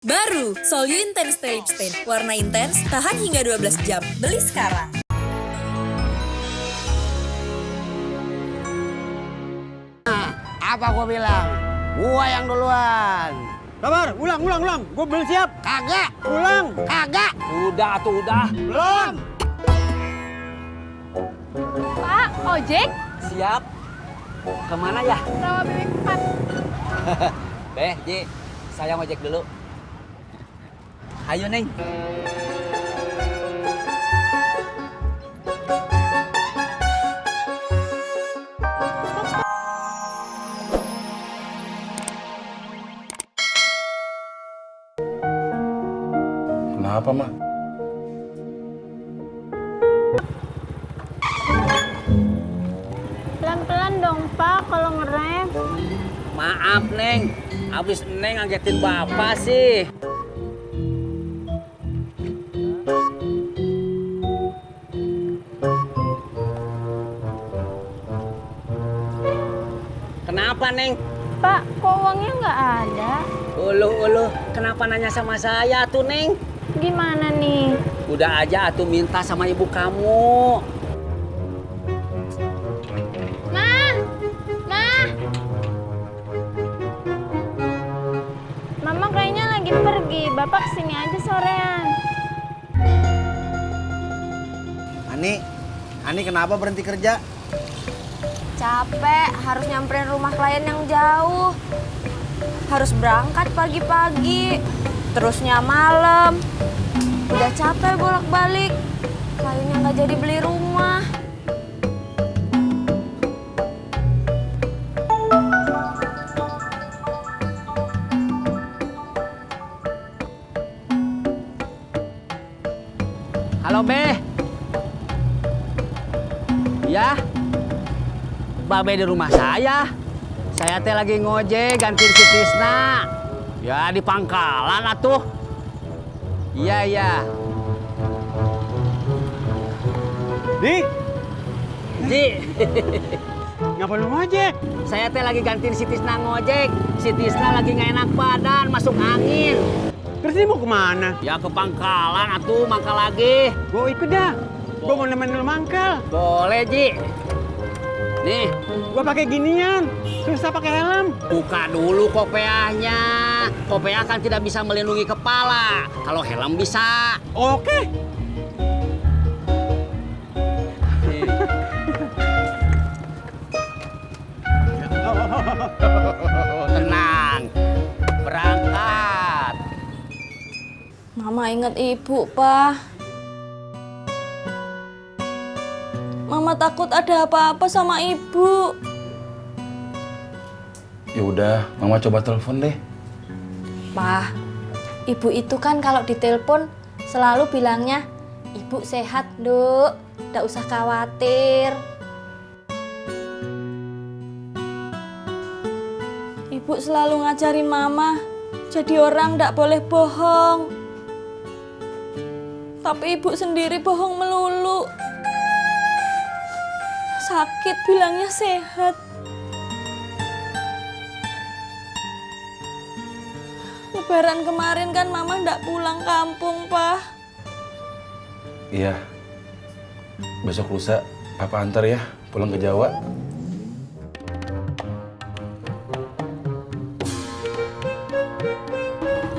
Baru, Solyu Intense Lip Stain. Warna intens, tahan hingga 12 jam. Beli sekarang. Apa gua bilang? Gua yang duluan. Sabar, ulang. Gue belum siap. Kagak. Ulang. Kagak. Udah tuh udah. Belum. Pak, ojek? Siap. Kemana ya? Rawa bebek 4. Ji, saya ngojek dulu. Ayo, Neng. Kenapa, Mak? Pelan-pelan dong, Pak, kalau ngerem. Maaf, Neng. Abis Neng ngagetin Bapak sih. Kenapa, Neng? Pak, kok uangnya nggak ada? Uluh, kenapa nanya sama saya tuh, Neng? Gimana nih? Udah aja atuh minta sama ibu kamu. Ma! Ma! Mama kayaknya lagi pergi. Bapak kesini aja sorean. Ani kenapa berhenti kerja? Capek, harus nyamperin rumah klien yang jauh. Harus berangkat pagi-pagi, terusnya malam. Udah capek bolak-balik, kliennya nggak jadi beli rumah. Halo, Be. Ya, Babe di rumah saya. Saya teh lagi ngojek gantiin si Tisna. Ya, di pangkalan atuh. Iya. Ji, Ngapa lu ngojek? saya teh lagi gantiin si Tisna ngojek. Si Tisna lagi nggak enak badan, masuk angin. Terus ini mau kemana? Ya ke pangkalan atuh, mangkal lagi. Gue ikut dah. Gue mau nemenin lu mangkal. Boleh, Ji. Nih, Gue pakai ginian. Susah pakai helm. buka dulu kopeahnya. Kopeah kan tidak bisa melindungi kepala. Kalau helm bisa. Oke. Tenang. Berangkat. Mama ingat ibu, Pak. Mama takut ada apa-apa sama ibu. Ya udah, Mama coba telepon deh. Pak, ibu itu kan kalau ditelepon selalu bilangnya, ibu sehat, Duk. Nggak usah khawatir. Ibu selalu ngajarin Mama, jadi orang nggak boleh bohong. Tapi ibu sendiri bohong melulu. Sakit bilangnya sehat. Lebaran kemarin kan Mama nggak pulang kampung, Pak. Iya. Besok lusa, Papa antar ya pulang ke Jawa.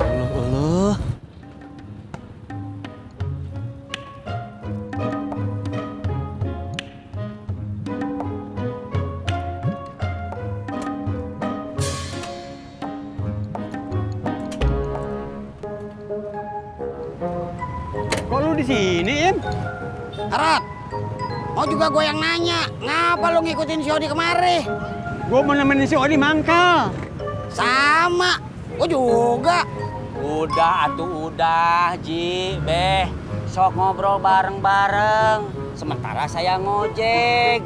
Uluh. Kok lu di sini, Im? Harap. Mau juga gue yang nanya. Ngapa lu ngikutin si Odi kemari? Gue mau nemenin si Odi mangkal. Sama. Gue juga. Udah atuh udah, Ji, Beh. Sok ngobrol bareng-bareng. Sementara saya ngojek.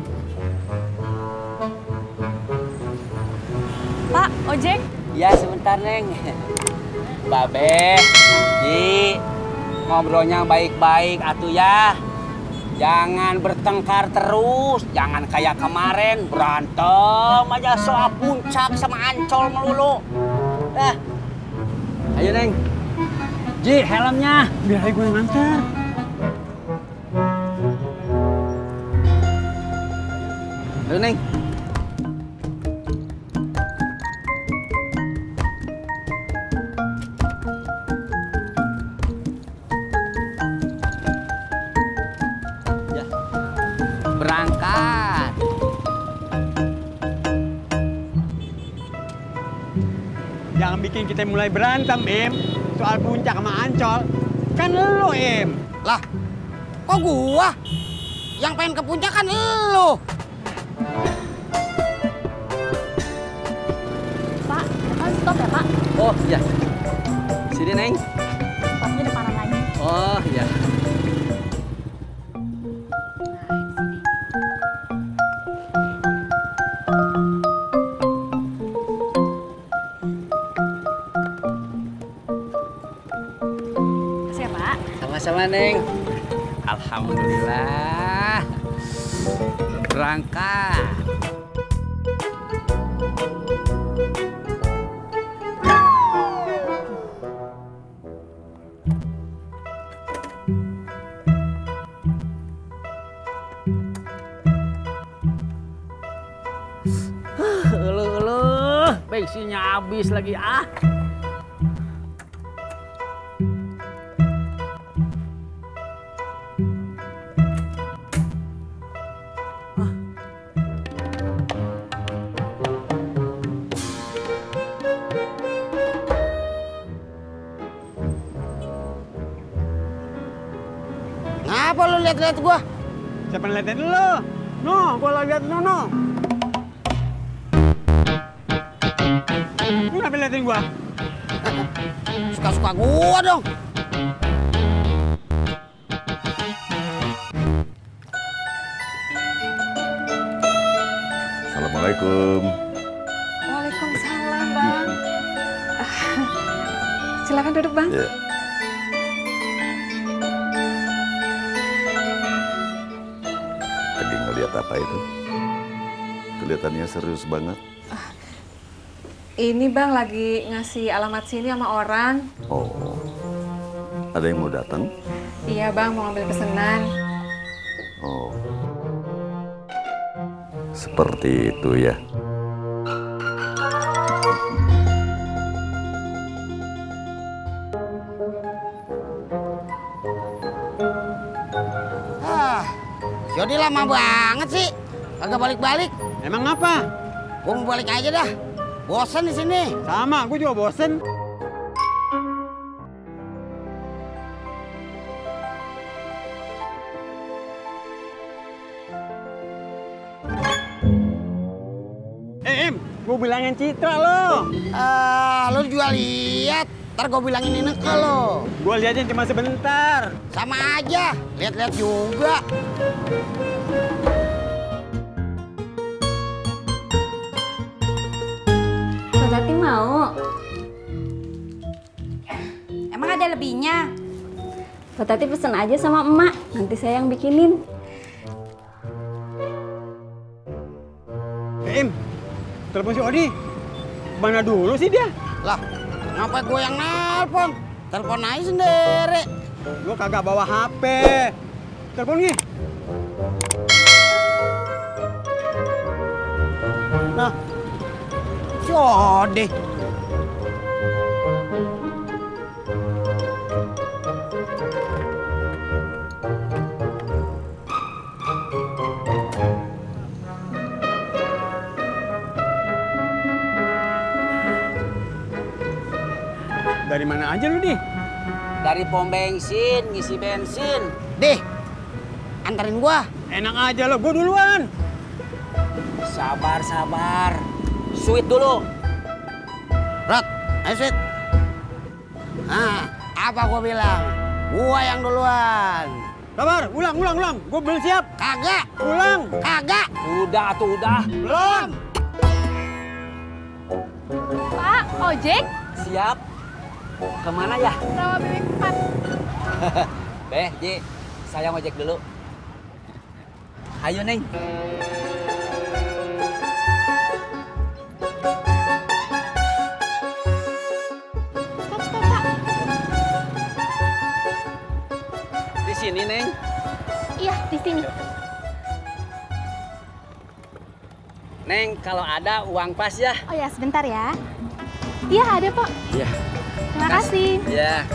Pak, ojek? Ya sebentar, Neng. Babe, Ji, ngobrolnya baik-baik atuh ya. Jangan bertengkar terus, jangan kayak kemarin berantem aja soal puncak sama Ancol melulu. Ayo Neng, Ji, helmnya. Biar aja gue yang nganter. Ayo, Neng. Ya. Berangkat. Jangan bikin kita mulai berantem, Im. Soal puncak sama Ancol. Kan lo, Im. Lah, kok gua? Yang pengen ke puncak kan lu. Pak, depan stop ya Pak. Oh, iya. Sini, Neng. Stopnya depanan lagi. Oh, iya. Makasih ya Pak. Sama-sama, Neng. Alhamdulillah. Berangkat. Bensinnya habis lagi ah. Ngapa lu lihat-lihat gua? Siapa ngeliatin lo? No, gue lagi liat no. Lu kenapa liatin gue? Suka-suka gua dong. Assalamualaikum. Waalaikumsalam, Bang. Silakan duduk, Bang. Ya. Lagi ngeliat apa itu? Kelihatannya serius banget. Ini Bang lagi ngasih alamat sini sama orang. Oh, ada yang mau datang? Iya Bang, mau ambil pesanan. Oh, seperti itu ya. Si Odi lama banget sih. Kagak balik-balik. Emang apa? Gua mau balik aja dah. Bosan di sini. Sama, gue juga bosen. Em, gue bilangin Citra lo. Lu juga lihat. Ntar gua bilangin Ineke lo. Gue liatin cuma sebentar. Sama aja. Lihat-lihat juga. Tati mau. Emang ada lebihnya? Tati pesen aja sama emak. Nanti saya yang bikinin. Em, telepon si Odi. Mana dulu sih dia? Lah, ngapa gua yang nelpon? Telepon aja sendiri. Gue kagak bawa HP. Telepon nih. Nah, si Odi. Dari mana aja lu, Di? Dari pom bensin, ngisi bensin. Dih, anterin gua. Enak aja lo, gue duluan. Sabar, sabar. Sweet dulu. Rod, ayo Sweet. Nah, apa gua bilang? Gua yang duluan. Sabar, ulang. Gue belum siap. Kagak, Ulang. kagak. Udah tuh, udah. Belum. Pak, ojek? Siap. Kemana ya? Rawa bebek 4. Ji, saya ngojek dulu. Ayo, Neng. Stop, Pak. sini, Neng. Iya, di sini. Neng, kalau ada uang pas ya. Oh ya, sebentar ya. Iya, ada, Pak. Iya. Terima kasih. Iya.